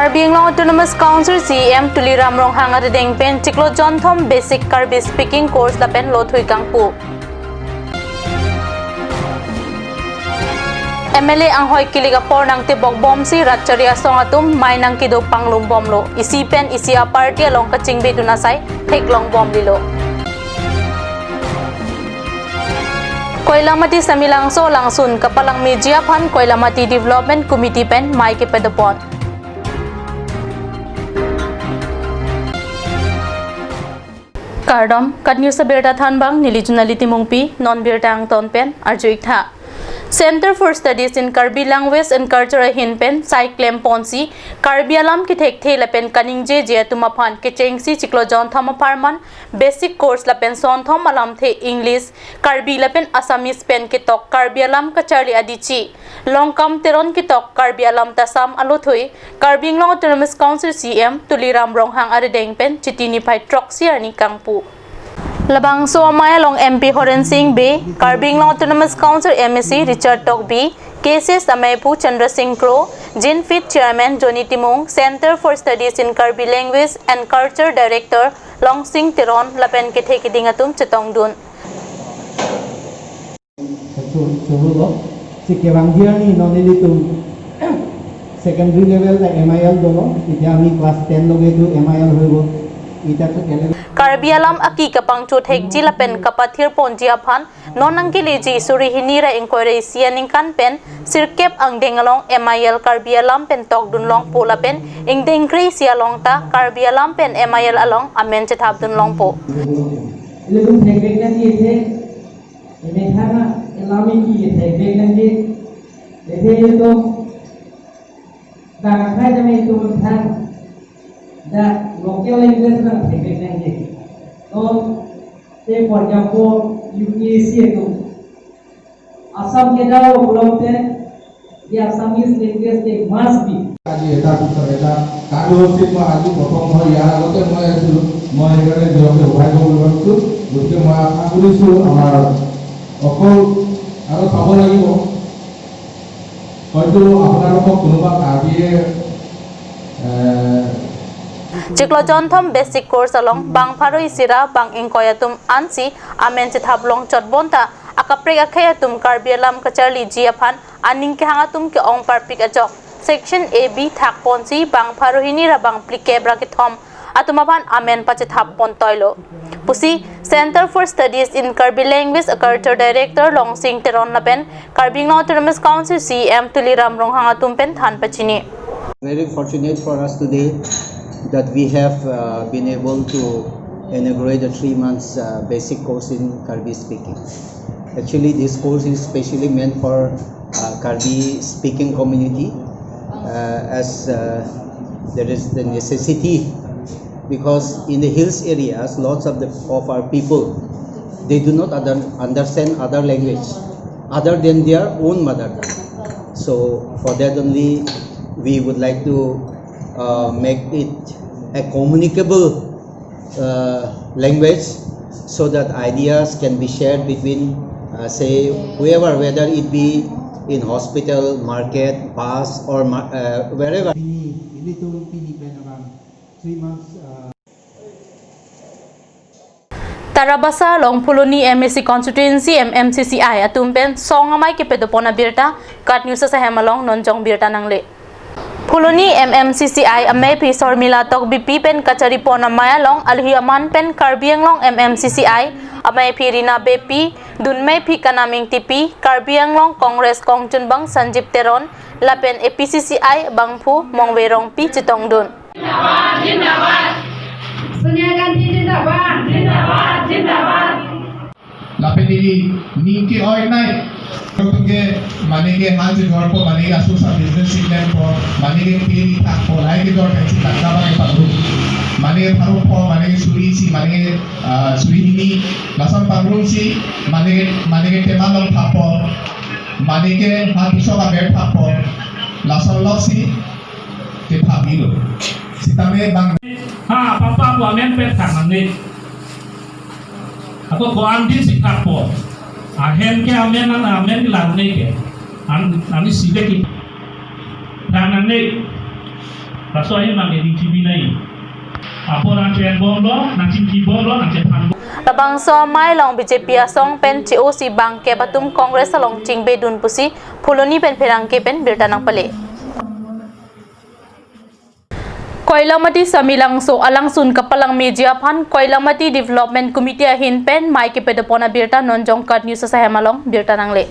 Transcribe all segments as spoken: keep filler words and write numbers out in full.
Karbi Anglong Autonomous Council C E M Tuliram Ronghang arideng pen chiklo jonthom basic Karbi speaking course lapen lothui kangpu. M L A anghoi kilik apor nangtebok bomsi Ratchari asong atum mei nangkedo panglum bomlo. Isi pen isi a-party along kachingbidun asai theklong bomlilo. Koilamati Samelangso alangsun kapalangmeji aphan Koilamati Development Committee pen mei kepadopon. Kardom, KAT News abirta thanbang, neli Junali Timungpi, non birta angton pen arju-ik tha. Center for Studies in Karbi Language and Culture ahin pen sai klemponsi Karbi alam kethekthe lapen kaningjeje atum aphan kechengsi chiklo jonthom apharman basic course lapen sonthom alamthe English, Karbi lapen Assamese pen ketok Karbi alam kacharli adichi Longkam Teron ketok Karbi alam tasam alothui Karbi Anglong Autonomous Council C E M Tuliram Ronghang arideng pen Chiti niphai throksi arni kangpu. Labangso amei along M P Horen Sing Bey, Karbi Anglong Autonomous Council M A C Richard Tokbi, K C S ameiphu Chandra Sing Kro, Jinfit Chairman Johnny Timung, Center for Studies in Karbi Language and Culture Director Longsing Teron lapen kethe keding atum chetongdun. Satu, satu lo. Si kevangji arni non ilitum secondary level ta M I L dolo. Iti ami class ten lo gitu M I L hoibo. Ita tu eleven. Karbi alam aki kapangchot hekji lapen kapathirponji aphan non nangkeleji suri hini ra ingkoi ra isi aningkan pen sirkep angdeng along M I L Karbi alam pen tokdun longpo lapen ingdeng kre-isi along ta Karbi alam pen M I L along amen chethapdun longpo. Ilitum thekbek nangji the, emethang alam iki thekbek nangji the, ilitum dak akhai jame ilitum thang dak local language nang thekbek nangji. Nonte, for example, U P S C atum Assam kedao pulote, the Assamese language they must be. আজি এটাৰ পিছত এটা কাৰ্যসূচীত মই আজি প্ৰথম হয়। ইয়াৰ আগতে মই আছিলো, মই সেইকাৰণে নিজকে সৌভাগ্য বুলি ভাবিছো। গতিকে মই আশা কৰিছো আমাৰ অকল আৰু চাব লাগিব, হয়তো আপোনালোকক কোনোবা কাৰ্বিয়ে, এ, Chiklo jonthom basic course along bang pharo isi ra bang ingkoi atum ansi amen chethap longchot bonta akaprek akhei atum Karbi alam kacharliji aphan aning kehang atum ke-ong parpik ajok section A B thakponsi bang pharo hini ra bang phlikep ra kethom atum aphan amen pachethap pontoilo pusi Center for Studies in Karbi Language and Culture Director Longsing Teron lapen Karbi Anglong Autonomous Council C E M Tuliram Ronghang atum pen than pachini. Very fortunate for us today that we have, uh, been able to inaugurate a three months, uh, basic course in Karbi speaking. Actually, this course is specially meant for, uh, Karbi speaking community, uh, as, uh, there is the necessity, because in the hills areas, lots of the, of our people, they do not other, understand other language other than their own mother tongue. So for that only, we would like to, uh, make it a communicable, uh, language, so that ideas can be shared between, uh, say, whoever, whether it be in hospital, market, bus, or ma-, uh, wherever. Pini, ilitum pini pen abang three months, uh, Tarabasa along Phuloni M A C constituency M M C C I atum pen song amei kepedopon abirta KAT News asahem along nonjong birta nangle. Phuloni M M C C I ameiphi Sormila Tokbipi pen kacharipon amei along alhi aman pen Karbi Anglong M M C C I ameiphi Rina Beypi, dunmeiphi Kanam Engtipi, Karbi Anglong Congress kongchunbang Sanjib Teron lapen A P C C I bangphu Mongve Rongpi chetongdun. Zindabad, zindabad. Sonia Gandhi zindabad, zindabad, zindabad. Lapen ili ning ke-oi nai. Tum ke mane ke han chejorpo, mane ke aso sa business si klempo, mane ke peri thakpo, lahai kejor pensi tangka bang pangrum. Mane ke pharumpo, mane ke suri isi, mane ke, ah, suri hini, lason pangrumsi, mane ke, mane ke tema long thappo, mane ke ha piso ka ber thappo, lason loksi, kethap-ilo. Sitame bang. Ha, papa pu amen pethak nangne. Ako ko-an din si thakpo. Ahem ke amen an amen ke langne ke. An, ani si ke ki. Thak nangne. Laso ayu nang ening chibi nai. Apor nang chen bomlo, nang chingki bomlo, nang chen than bom. Labangso amei along B J P asong pen che-osi bangkep atum Congress along chingbedun pusi Phuloni pen pherangke pen birta nangpale. Koilamati Samelangso alangsun kapalangmeji aphan Koilamati Development Committee ahin pen mei kepedopon abirta non Jongkat News asahem along birta nangle.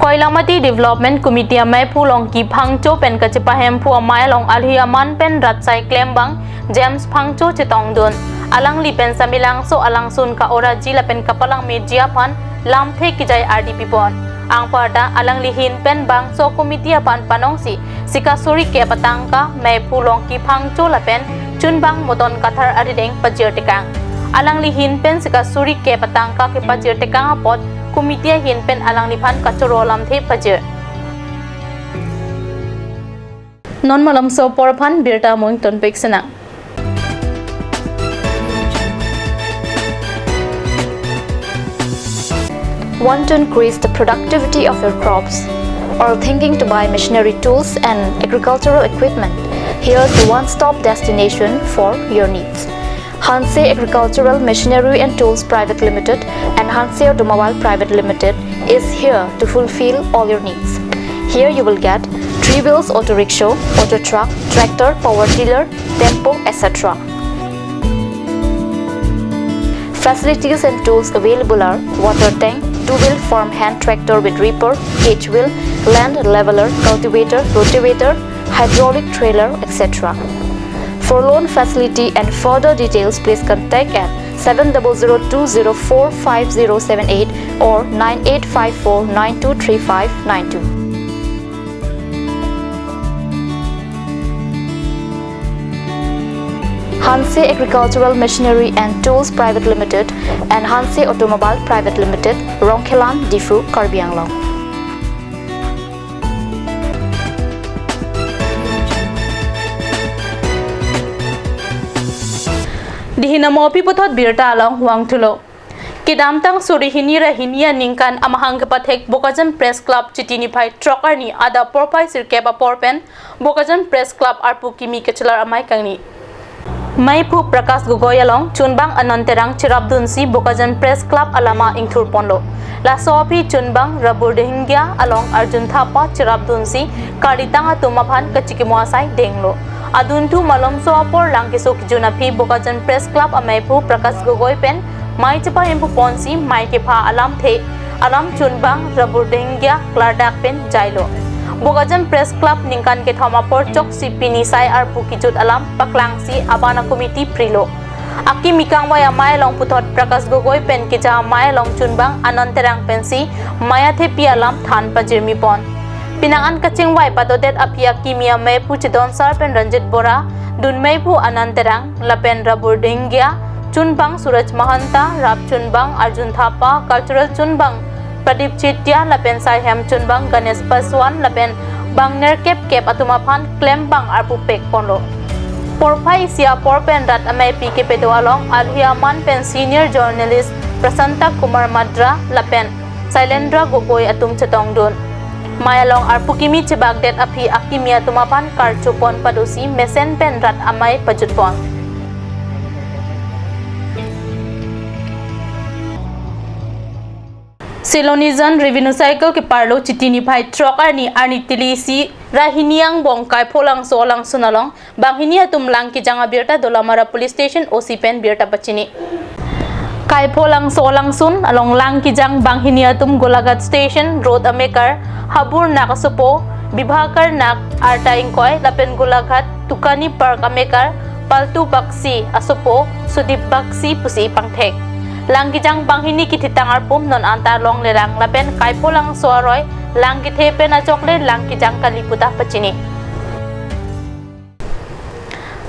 Koilamati Development Committee ameiphu Longki Phangcho pen kachepahemphu amei along alhi aman pen rat asai klembang James Phangcho chetongdun. Alangli pen Samelangso alangsun ka-oraji lapen kapalangmeji aphan lamthe kejai ardi pipon. Anparta alangli ahin pen bangso committee aphan panongsi sika suri kep atangka meiphu Longki Phangcho lapen chunbang Moton Kathar arideng pajir tekang. Alangli ahin pen sika suri kep atangka kepajir tekang apot committee ahin pen alangliphan kachoro lamthe pajir. Non malomso apor aphan birta amoi tonpik sinang. Want to increase the productivity of your crops? Or thinking to buy machinery tools and agricultural equipment? Here's the one-stop destination for your needs. Hanse Agricultural Machinery and Tools Private Limited and Hanse Automobile Private Limited is here to fulfill all your needs. Here you will get three wheels auto rickshaw, auto truck, tractor, power tiller, tempo, et cetera. Facilities and tools available are water tank, two-wheel farm hand tractor with reaper, cage wheel, land leveler, cultivator, rotavator, hydraulic trailer, et cetera. For loan facility and further details, please contact at seven double zero two zero four five zero seven eight or nine eight five four nine two three five nine two. Hanse Agricultural Machinery and Tools Private Limited and Hanse Automobile Private Limited, Rongkhelan, Diphu, Karbi Anglong. Dihin amo aphi puthot birta along vangthulo. Kedamtang suri hini ra hini aningkan amahang kepathek Bokajan Press Club Chiti niphai throk arni adap porphai sirkep apor pen Bokajan Press Club arpu kimi kachelar amei kangni. Meiphu Prakash Gogoi along chunbang Anand Terang cherapdunsi Bokajan Press Club alama ingthurponlo. Laso aphi chunbang Rabur Denggia along Arjun Thapa cherapdunsi karditang atum aphan kachikimo asai denglo. Adunthu malomso apor lang keso kejun aphi Bokajan Press Club ameiphu Prakash Gogoi pen mei chepahemphuponsi mei kepha alamthe alam chunbang Rabur Denggia klardak pen jailo. Bokajan Press Club ningkan kethom apor choksi pini sai arpu kejut alam paklangsi abana committee prilo. Akimi kangvai amei along puthot Prakash Gogoi pen keja amei along chunbang Anand Terang pensi mei athepi alam than pajirmipon. Penang an kachingvai padodet aphi akimi ameiphu Chedon Sar pen Ranjit Bora, dunmeiphu Anand Terang, lapen Rabur Denggia, chunbang Suraj Mahanta, rap chunbang Arjun Thapa, cultural chunbang Pradip Chetia, lapen saihem chunbang Ganesh Paswan, lapen bang nerkep kep atum aphan klembang arpu pekponlo. Porphai isi apor pen rat ameipi kepedo along alhi aman pen senior journalist Prasanta Kumar Madra, lapen Sailendra Gogoi atum chetongdun. Mei along arpu kimi chebakdet aphi akimi atum aphan karchopon padosi mesen pen rat amei pajutpon. Silonijan Revenue Circle keparlo Chiti niphai throk arni arni tili isi ra hini angbong Kaipholangso alangsun along banghini atum lang kejang abirta Dolamara Police Station O C pen birta pachini. Kaipholangso alangsun along lang kejang banghini atum Golaghat Station Road amekar Habur Nag asopo Bibhakar Nag arta ingkoi lapen Golaghat Tukani Park amekar Paltu Bagchi asopo Sudip Bagchi pusi pangthek. Lang kejang banghini kethitang arpum non anta longlerang lapen Kaipholangso aroi lang kethe pen achokle lang kejang kali puta pachini.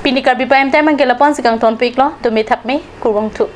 Pini Karbi Prime Time angke lapu-an si kangtonpiklo, dome thakme, kurvangthu.